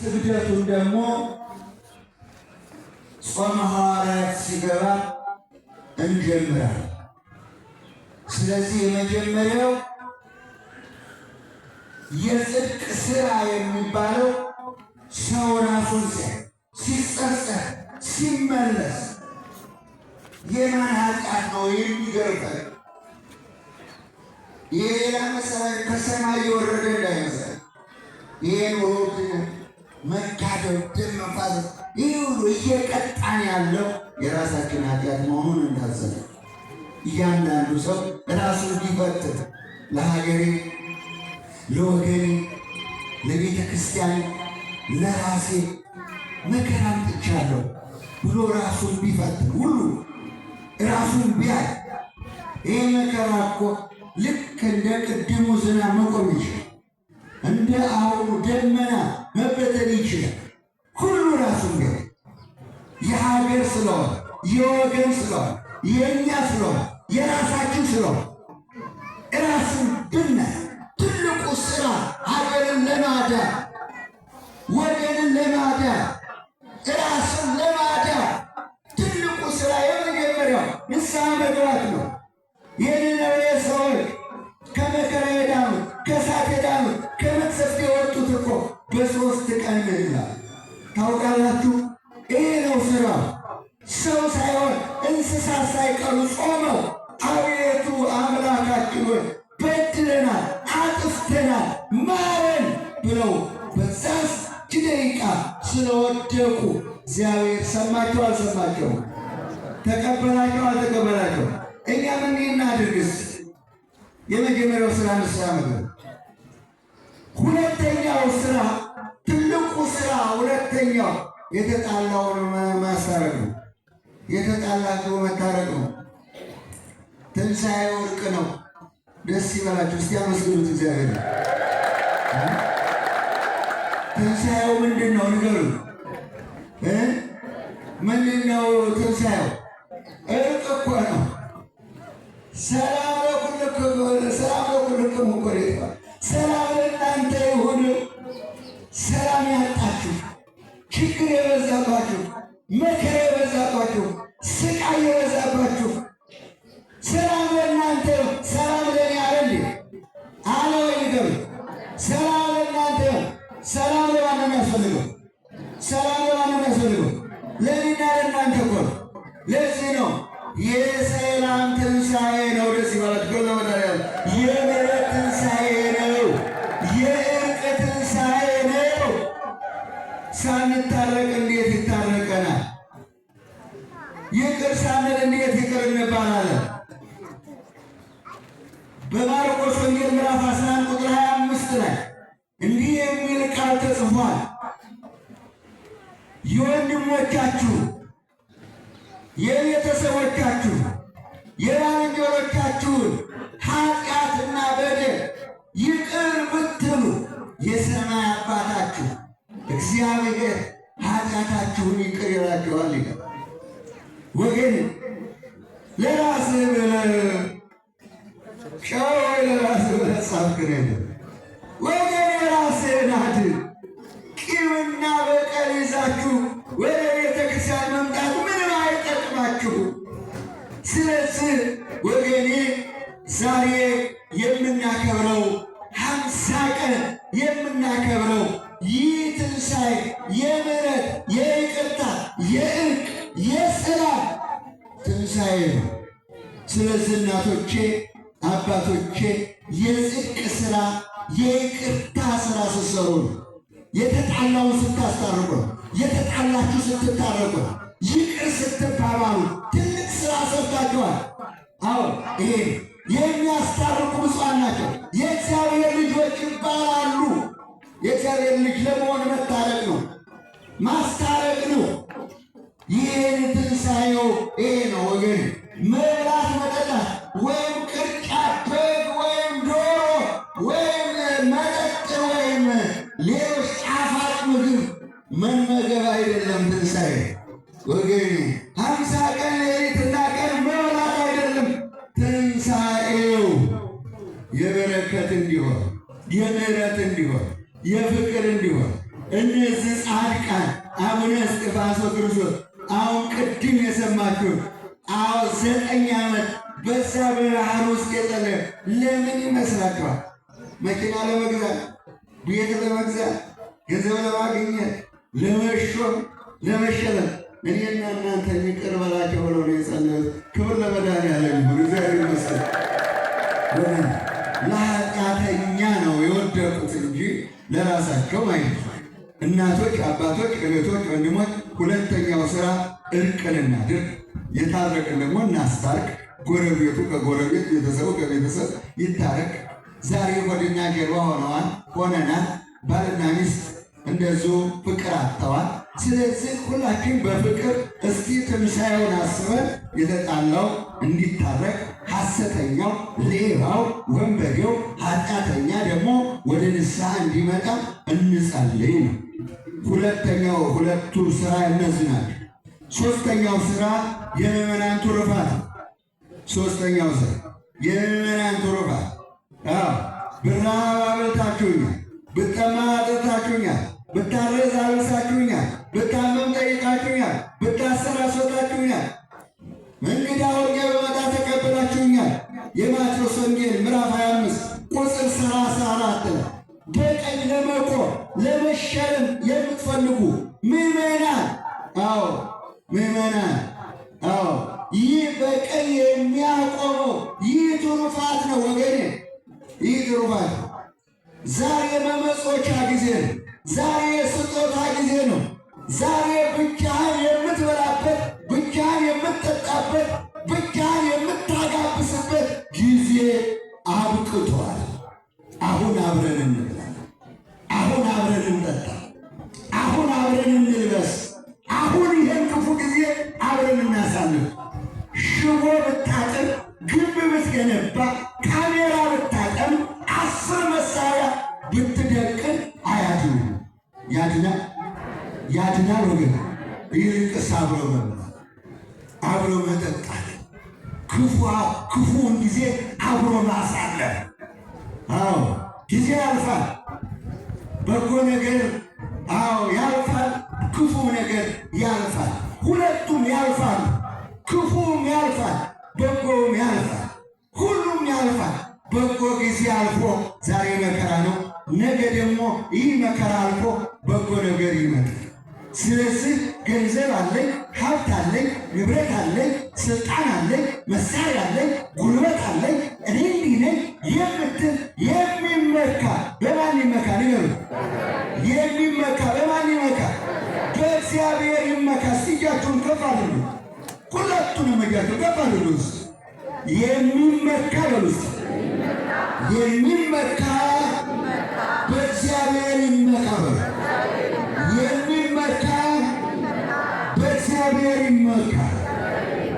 ስግደቱን ደግሞ ጾመ ሐዋርያት ሲገባ እንጀምራለን። ስለዚህ የመጀመሪያው የጽድቅ ስራ የሚባለው ሰው ራሱን ሲያይ፣ ሲጸጸት፣ ሲመለስ የማን ኃጢአት ነው የሚገርፈን? የሌላ መሰረት ከሰማይ የወረደ እንዳይመስለን። ይሄን ውድ መካደው፣ ደም መፋሰስ፣ ይህ ሁሉ እየቀጣን ያለው የራሳችን ኃጢአት መሆኑን እንዳዘነ እያንዳንዱ ሰው ራሱን ቢፈትን ለሀገሬ፣ ለወገኔ፣ ለቤተ ክርስቲያን፣ ለራሴ መከራ አምጥቻለሁ ብሎ ራሱን ቢፈትን፣ ሁሉ ራሱን ቢያይ፣ ይህ መከራ እኮ ልክ እንደ ቅድሙ ዝናብ መቆም ይችላል። እንደ አሁኑ ደመና መበተን ይችላል። ሁሉ ራሱን ቢያይ የሀገር ስለሆነ፣ የወገን ስለሆነ፣ የእኛ ስለሆነ፣ የራሳችን ስለሆነ ራሱን ብናይ ትልቁ ስራ ሀገርን ለማዳን፣ ወገንን ለማዳን፣ ራስን ለማዳን ትልቁ ስራ የመጀመሪያው ንስሐ መግባት ነው። የነነዌ ሰዎች ከመከራ የዳኑት፣ ከእሳት የዳኑት፣ ከመቅሰፍት የወጡት እኮ በ3 ቀን ምህላ ታውቃላችሁ። ይሄ ነው ስራው። ሰው ሳይሆን እንስሳት ሳይቀሩ ጾመው አቤቱ አምላካችን ሆይ በድለናል፣ አጥፍተናል፣ ማረን ብለው በዛች ደቂቃ ስለወደቁ እግዚአብሔር ሰማቸው አልሰማቸው? ተቀበላቸው አልተቀበላቸው? እኛ ምን እናድርግስ? የመጀመሪያው ስራ ንስሐ መግባት። ሁለተኛው ስራ፣ ትልቁ ስራ ሁለተኛው የተጣላውን ማስታረቅ ነው። የተጣላችሁ መታረቅ ነው። ትንሣኤው እርቅ ነው። ደስ ይበላችሁ። እስቲ አመስግኑት እግዚአብሔር። ትንሣኤው ምንድን ነው? ንገሩ። ምንድን ነው ትንሣኤው? እርቅ እኮ ነው። ሰላም ለኩልክሙ፣ ሰላም ለኩልክሙ እኮ ነው የተባለው። ሰላም ለእናንተ ይሁን። ሰላም ያጣችሁ፣ ችግር የበዛባችሁ፣ መከራ የበዛባችሁ፣ ስቃይ የበዛባችሁ ሰላም ለእናንተ፣ ሰላም ለእኔ አለ እንዴ? አለ ወይ? ንገሩ። ሰላም ለእናንተ። ሰላም ለማን ነው የሚያስፈልገው? ሰላም ለማን ነው የሚያስፈልገው? ለእኔና ለእናንተ እኮ ነው። ለዚህ ነው የሰላም ትንሣኤ ነው። ደስ ይበላችሁ። ለመዳሪያ የምሕረት ትንሣኤ ነው። የእርቅ ትንሣኤ ነው። ሳንታረቅ እንዴት ይታረቀናል? ይቅር ሳንል እንዴት ይቅር እንባላለን? በማርቆስ ወንጌል ምዕራፍ 11 ቁጥር 25 ላይ እንዲህ የሚል ቃል ተጽፏል። የወንድሞቻችሁ፣ የቤተሰቦቻችሁ፣ የባልንጀሮቻችሁን ኃጢአትና በደል ይቅር ብትሉ የሰማይ አባታችሁ እግዚአብሔር ኃጢአታችሁን ይቅር ይላችኋል ይላል። ወገን፣ ለራስህ ብለህ ጨው ወይ ለራስህ ብለህ ጻፍክ ነው። ወገን፣ የራስህን አድን። ቂምና በቀል ይዛችሁ ወደ ቤተ ክርስቲያን መምጣት ምንም አይጠቅማችሁ። ስለዚህ ወገኔ ዛሬ የምናከብረው፣ 50 ቀን የምናከብረው ይህ ትንሣኤ የምሕረት፣ የይቅርታ፣ የእርቅ፣ የሰላም ትንሣኤ ነው። ስለዚህ እናቶቼ፣ አባቶቼ፣ የጽድቅ ስራ የይቅርታ ስራ ስትሰሩ ነው። የተጣላውን ስታስታርቁ ነው። የተጣላችሁ ስትታረቁ ነው። ይቅር ስትባባሉ ትልቅ ስራ ሰርታችኋል። አዎ፣ ይሄ የሚያስታርቁ ብፁዓን ናቸው፣ የእግዚአብሔር ልጆች ይባላሉ። የእግዚአብሔር ልጅ ለመሆን መታረቅ ነው፣ ማስታረቅ ነው። ይህን ትንሣኤው ይሄ ነው ወገን። መብላት መጠጣት ወይም ቅርጫ በግ ወይም ዶሮ ወይም መጠጥ ወይም ሌሎች ጣፋጭ ምግብ መመገብ አይደለም ትንሣኤ ወገኔ። 50 ቀን ሌሊትና ቀን መብላት አይደለም ትንሣኤው። የበረከት እንዲሆን፣ የምሕረት እንዲሆን፣ የፍቅር እንዲሆን፣ እነዚህ ጻድቃን አቡነ እስጢፋኖስ ክርስቶስ አሁን ቅድም የሰማችሁት አዎ 9 ዓመት በዛ በባህር ውስጥ የጸለየ ለምን ይመስላችኋል? መኪና ለመግዛት፣ ቤት ለመግዛት፣ ገንዘብ ለማግኘት፣ ለመሾም፣ ለመሸለም እኔና እናንተ ይቅር በላቸው ብለው ነው የጸለዩት። ክብር ለመድኃኒዓለም ይሁን። እግዚአብሔር ይመስገን። ለኃጢአተኛ ነው የወደቁት እንጂ ለራሳቸው አይደለም። እናቶች፣ አባቶች፣ እህቶች፣ ወንድሞች፣ ሁለተኛው ስራ እርቅን እናድርግ። የታረቅን ደግሞ እናስታርቅ። ጎረቤቱ ከጎረቤት፣ ቤተሰቡ ከቤተሰብ ይታረቅ። ዛሬ ሆድና ጀርባ ሆነዋል ሆነናል። ባልና ሚስት እንደዚሁ ፍቅር አጥተዋል። ስለዚህ ሁላችን በፍቅር እስቲ ትንሣኤውን አስበን የተጣላው እንዲታረቅ፣ ሐሰተኛው፣ ሌባው፣ ወንበዴው፣ ኃጢአተኛ ደግሞ ወደ ንስሐ እንዲመጣ እንጸልይ ነው። ሁለተኛው ሁለቱ ስራ እነዚህ ናቸው። ሶስተኛው ስራ የምዕመናን ትሩፋት። ሶስተኛው ስራ የምዕመናን ትሩፋት። ብራብ አብልታችሁኛል፣ ብጠማ አጠጣችሁኛል፣ ብታረዝ አልብሳችሁኛል፣ ብታመም ጠይቃችሁኛል፣ ብታሰር አስወጣችሁኛል፣ እንግዳ ሆኜ በመጣ ተቀበላችሁኛል። የማቴዎስ ወንጌል ምዕራፍ 25 ቁጥር 34 ነው። በቀኝ ለመቆም ለመሸለም የምትፈልጉ ምዕመናን፣ አዎ ምዕመናን፣ አዎ ይህ በቀኝ የሚያቆመው ይህ ትሩፋት ነው ወገኔ፣ ይህ ትሩፋት ነው። ዛሬ መመጾቻ ጊዜ ነው። ዛሬ የስጦታ ጊዜ ነው። ዛሬ ብቻህን የምትበላበት፣ ብቻህን የምትጠጣበት፣ ብቻህን የምታጋብስበት ጊዜ አብቅቷል። አሁን አብረን እንብላ፣ አሁን አብረን እንጠጣ፣ አሁን አብረን እንልበስ፣ አሁን ይህን ክፉ ጊዜ አብረን እናሳልፍ። ሽቦ ብታጥር፣ ግንብ ብትገነባ፣ ካሜራ ብታጠም፣ 10 መሳሪያ ብትደቅን አያድኑ። ያድናል ያድናል ወገን። ይልቅስ አብሮ መብላት፣ አብሮ መጠጣት፣ ክፉውን ጊዜ አብሮ ማሳለፍ። አዎ ጊዜ ያልፋል። በጎ ነገር አዎ ያልፋል፣ ክፉ ነገር ያልፋል። ሁለቱም ያልፋል። ክፉም ያልፋል፣ በጎውም ያልፋል። ሁሉም ያልፋል። በጎ ጊዜ አልፎ ዛሬ መከራ ነው። ነገ ደግሞ ይህ መከራ አልፎ በጎ ነገር ይመጣል። ስለዚህ ገንዘብ አለኝ፣ ሀብት አለኝ፣ ንብረት አለኝ፣ ስልጣን አለኝ፣ መሳሪያ አለኝ፣ ጉልበት አለኝ፣ እኔ እንዲህ ነኝ የምትል የሚመካ በማን ይመካ? ንገሩ። የሚመካ በማን ይመካ? በእግዚአብሔር ይመካ። እስቲ እጃችሁን ከፍ አድርጉ። ሁለቱንም እጃችሁን ከፍ አድርጉ። እስቲ የሚመካ በሉ እስቲ። የሚመካ በእግዚአብሔር ይመካ በሉ። የሚመካ በእግዚአብሔር ይመካ።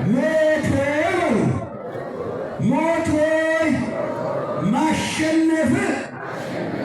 ሞት ሆይ በሉ። ሞት ሆይ ማሸነፍ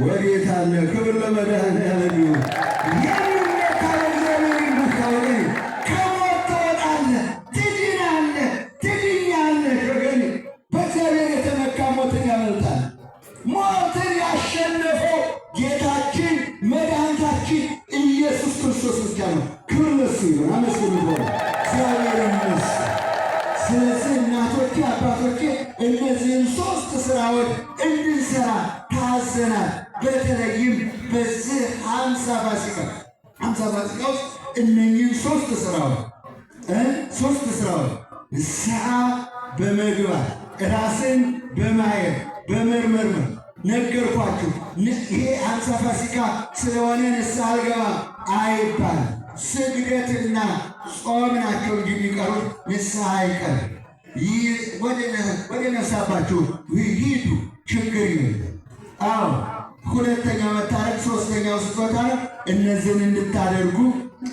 ወዴት አለ? ክብር ለመድኃኒዓለም ይሁን። የሚመካ በእግዚአብሔር ይመካ። ወገኔ ከሞት ትወጣለህ፣ ትድናለህ፣ ትድኛለህ። ወገኔ በእግዚአብሔር የተመካ ሞትን ያመልጣል። ሞትን ያሸነፈው ጌታችን መድኃኒታችን ኢየሱስ ክርስቶስ ብቻ ነው። ክብር ለእሱ ይሁን። አመስግኑ። እግዚአብሔር ይመስገን። ስለዚህ እናቶቼ፣ አባቶቼ እነዚህን ሶስት ስራዎች እንድንሰራ ታዘናል። በተለይም በዚህ 50 ፋሲካ ውስጥ እነኝህን ሶስት ስራዎች ንስሐ በመግባት ራስን በማየት በመርመርመር ነገርኳችሁ። ይሄ 50 ፋሲካ ስለሆነ ንስሐ አልገባም አይባልም። ስግደትና ጾም ናቸው እንጂ የሚቀሩት ንስሐ አይቀርም። ወደ ነፍሳባችሁ ሂዱ፣ ችግር የለም። አዎ ሁለተኛው መታረቅ፣ ሶስተኛው ስጦታ ነው። እነዚህን እንድታደርጉ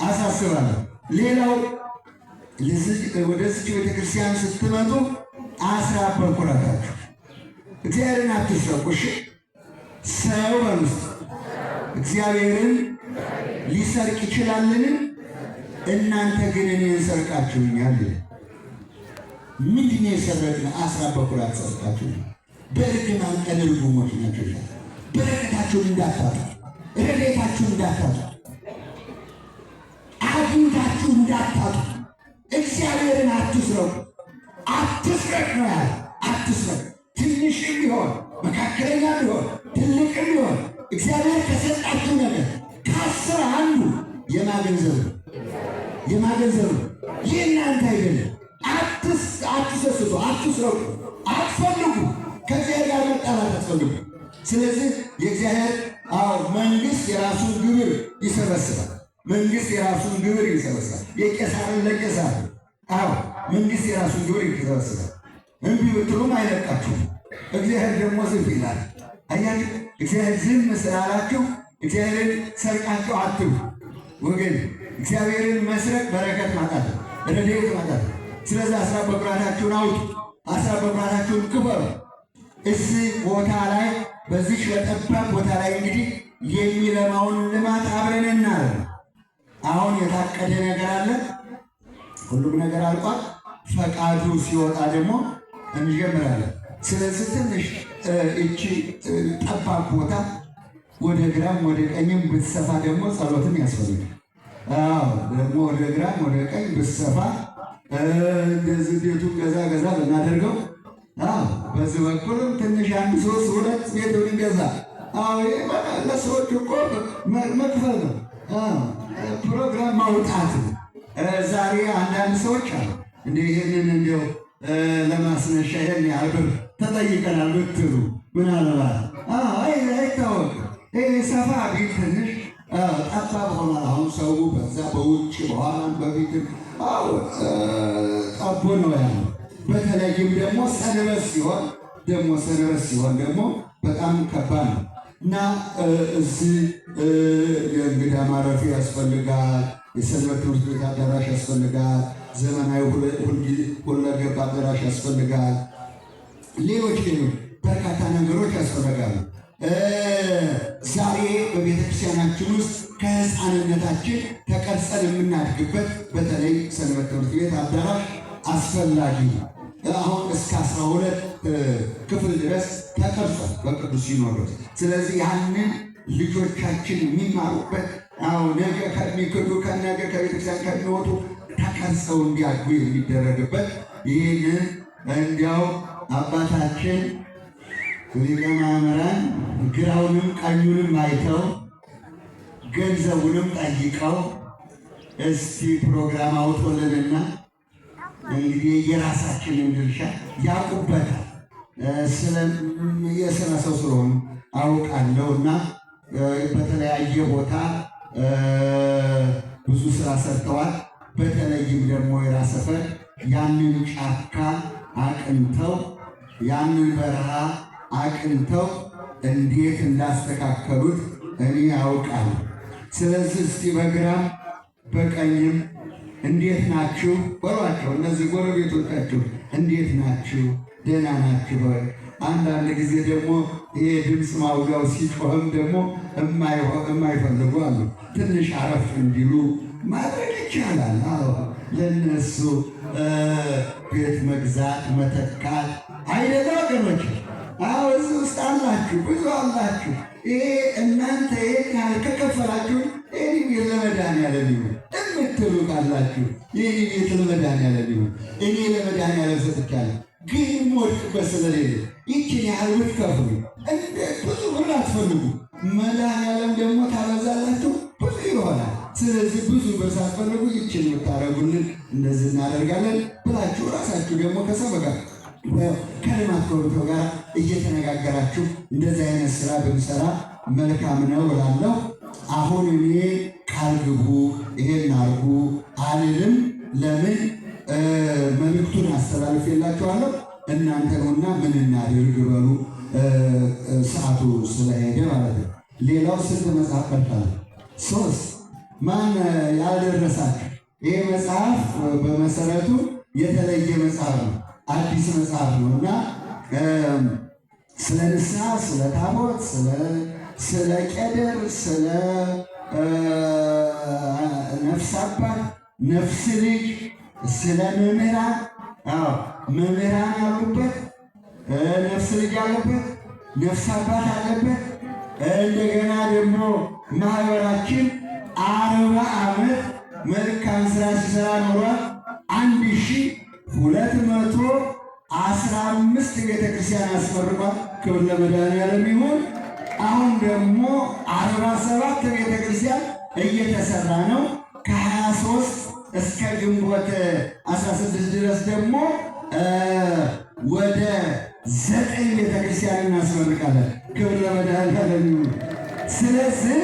አሳስባለሁ። ሌላው ወደዚች ቤተክርስቲያን ስትመጡ አስራት በኩራታችሁ እግዚአብሔርን አትስረቁ። እሺ ሰው በሉስ እግዚአብሔርን ሊሰርቅ ይችላልን? እናንተ ግን እኔን ሰርቃችሁኛል። ምንድን ነው የሰረቅነው? አስራት በኩራት ሰርቃችሁኛል። በእርግማን ቀን ርጉሞች ናቸው ይላል። በረከታችሁን እንዳታጡ፣ ረድኤታችሁን እንዳታጡ፣ አትስረቁ። አትስረቅ ነው ያለ። አትስረቅ። ትንሽም ቢሆን መካከለኛ ቢሆን ትልቅም ቢሆን እግዚአብሔር ከሰጣችሁ ነገር ከአስር አንዱ የማገንዘብ ነው የማገንዘብ ነው። ይህ እናንተ አይደለም። አትሰስቱ፣ አትስረቁ፣ አትፈልጉ። ከእግዚአብሔር ጋር መጣላት አትፈልጉ። ስለዚህ የእግዚአብሔር አዎ መንግስት የራሱን ግብር ይሰበስባል። መንግስት የራሱን ግብር ይሰበስባል። የቄሳርን ለቄሳር። አዎ መንግስት የራሱን ግብር ይሰበስባል። እምቢ ብትሉም አይለቃችሁም። እግዚአብሔር ደግሞ ዝም ይላል። አያችሁ፣ እግዚአብሔር ዝም ስላላችሁ እግዚአብሔርን ሰርቃችሁ አትቡ ወገን። እግዚአብሔርን መስረቅ በረከት ማጣት፣ ረድኤት ማጣት። ስለዚህ አስራት በኩራታችሁን አውጡ፣ አስራት በኩራታችሁን ክበሩ። እዚህ ቦታ ላይ በዚህ በጠባብ ቦታ ላይ እንግዲህ የሚለማውን ልማት አብረን እናለን። አሁን የታቀደ ነገር አለ። ሁሉም ነገር አልቋል። ፈቃዱ ሲወጣ ደግሞ እንጀምራለን። ስለዚህ ትንሽ እቺ ጠባብ ቦታ ወደ ግራም ወደ ቀኝም ብትሰፋ ደግሞ ጸሎትም ያስፈልጋል። አዎ ደግሞ ወደ ግራም ወደ ቀኝ ብትሰፋ እንደዚህ ቤቱን ገዛ ገዛ ብናደርገው፣ በዚህ በኩልም ትንሽ አንድ ሶስት ሁለት ቤት ብንገዛ፣ ለሰዎች እኮ መክፈል ነው፣ ፕሮግራም ማውጣት ነው። ዛሬ አንዳንድ ሰዎች አሉ እንደ ይህንን እንዲያው ለማስነሻ ይሄን ያህል ብር ተጠይቀናል ብትሉ ምናልባት አይታወቅም። ይሄ ሰፋ ቢል ትንሽ ጠባብ ሆኗል። አሁን ሰው በዛ በውጭ በኋላም በፊትም ጠቦ ነው ያለው። በተለይም ደግሞ ሰንበት ሲሆን ደግሞ ሰንበት ሲሆን ደግሞ በጣም ከባድ ነው እና እዚህ የእንግዳ ማረፊያ ያስፈልጋል። የሰንበት ትምህርት ቤት አዳራሽ ያስፈልጋል። ዘመናዊ ሁለገብ አዳራሽ ያስፈልጋል። ሌሎች ሌሎች በርካታ ነገሮች ያስፈልጋሉ። ዛሬ በቤተክርስቲያናችን ውስጥ ከሕፃንነታችን ተቀርጸን የምናድግበት በተለይ ሰንበት ትምህርት ቤት አዳራሽ አስፈላጊ ነው። አሁን እስከ 12 ክፍል ድረስ ተቀርጿል በቅዱስ ሲኖዶስ። ስለዚህ ያንን ልጆቻችን የሚማሩበት አዎ ነገ ከሚክዱ ከነገ ከቤተክርስቲያን ከሚወጡ ተቀርጸው እንዲያድጉ የሚደረግበት ይህንን እንዲያው አባታችን ሊቀ ማእምራን ግራውንም ቀኙንም አይተው ገንዘቡንም ጠይቀው እስቲ ፕሮግራም አውጦልንና እንግዲህ የራሳችንን ድርሻ ያውቁበታል። የስራ ሰው ስለሆኑ አውቃለሁ እና በተለያየ ቦታ ብዙ ስራ ሰርተዋል። በተለይም ደግሞ የራስ ሰፈር ያንን ጫካ አቅንተው ያንን በረሃ አቅንተው እንዴት እንዳስተካከሉት እኔ አውቃለሁ። ስለዚህ እስቲ በግራም በቀኝም እንዴት ናችሁ በሏቸው። እነዚህ ጎረቤቶቻችሁ እንዴት ናችሁ? ደህና ናችሁ ወይ? አንዳንድ ጊዜ ደግሞ ይሄ ድምፅ ማውጋው ሲጮህም ደግሞ የማይፈልጉ አሉ። ትንሽ አረፍ እንዲሉ ማድረግ ይቻላል። አዎ ለነሱ ቤት መግዛት መተካት አይደለ ወገኖች? አዎ እዚህ ውስጥ አላችሁ፣ ብዙ አላችሁ። ይሄ እናንተ ይሄን ያህል ከከፈላችሁ ይህን ቤት ለመድኃኒዓለም ይሁን የምትሉ ካላችሁ ይህን ቤት ለመድኃኒዓለም ይሁን፣ እኔ ለመድኃኒዓለም ሰጥቻለሁ፣ ግን የምወድቅበት ስለሌለ ይችን ያህል ብትከፍሉ እንደ ብዙ ብር አትፈልጉ። መድኃኒዓለም ደግሞ ታበዛላችሁ፣ ብዙ ይሆናል። ስለዚህ ብዙ ብር ሳትፈልጉ ይችን የምታደርጉልን እንደዚህ እናደርጋለን ብላችሁ ራሳችሁ ደግሞ ከሰው ጋር ከልማት ኮሚቴው ጋር እየተነጋገራችሁ እንደዚህ አይነት ስራ ብንሰራ መልካም ነው እላለሁ። አሁን እኔ ቃል ግቡ ይሄን አርጉ አልልም። ለምን መልእክቱን አስተላልፌላችኋለሁ። እናንተ ነውና ምን እናድርግ በሉ። ሰዓቱ ስለሄደ ማለት ነው። ሌላው ስንት መጽሐፍ ቀርቷል? ሶስት። ማን ያልደረሳችሁ? ይሄ መጽሐፍ በመሰረቱ የተለየ መጽሐፍ ነው፣ አዲስ መጽሐፍ ነው እና ስለ ንስሐ፣ ስለ ታቦት፣ ስለ ቄደር፣ ስለ ነፍስ አባት፣ ነፍስ ልጅ፣ ስለ መምህራን፣ አዎ መምህራን ያሉበት፣ ነፍስ ልጅ አለበት፣ ነፍስ አባት አለበት። እንደገና ደግሞ ማህበራችን 40 ዓመት መልካም ስራ ሲሰራ ኖሯል። 1200 215 ቤተክርስቲያን አስመርቋል። ክብር ለመድኃኔዓለም ይሁን። አሁን ደግሞ 47 ቤተክርስቲያን እየተሰራ ነው። ከ23 እስከ ግንቦት 16 ድረስ ደግሞ ወደ 9 ቤተክርስቲያን እናስመርቃለን። ክብር ለመድኃኔዓለም ይሁን። ስለዚህ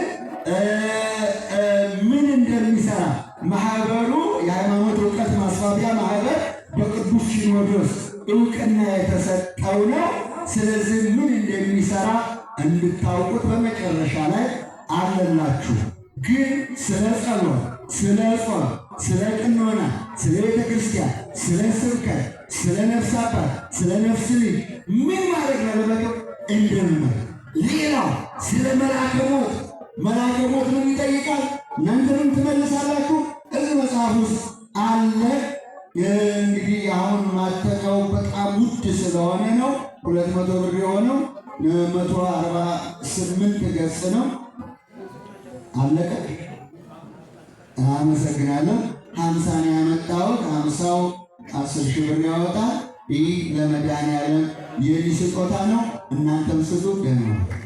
ምን እንደሚሰራ ማህበሩ የሃይማኖት እውቀት ማስፋፊያ ማህበር በቅዱስ ሲኖዶስ እውቅና የተሰጠው ነው። ስለዚህ ምን እንደሚሰራ እንድታውቁት በመጨረሻ ላይ አለላችሁ። ግን ስለ ጸሎት፣ ስለ ጾም፣ ስለ ቅኖና፣ ስለ ቤተ ክርስቲያን፣ ስለ ስብከት፣ ስለ ነፍስ አባት፣ ስለ ነፍስ ልጅ ምን ማድረግ ያለበት እንደምመር። ሌላው ስለ መልአከ ሞት፣ መልአከ ሞት ምን ይጠይቃል? እናንተንም ትመልሳላችሁ። እዚህ መጽሐፍ ውስጥ አለ። እንግዲህ አሁን ማተሚያው በጣም ውድ ስለሆነ ነው 200 ብር የሆነው። 148 ገጽ ነው። አለቀ። አመሰግናለሁ። 50 ነው ያመጣሁት። 50ው 10,000 ብር ያወጣል። ይህ ለመድኃኔዓለም የኔ ስጦታ ነው። እናንተም ስጡ። ደህና ነው።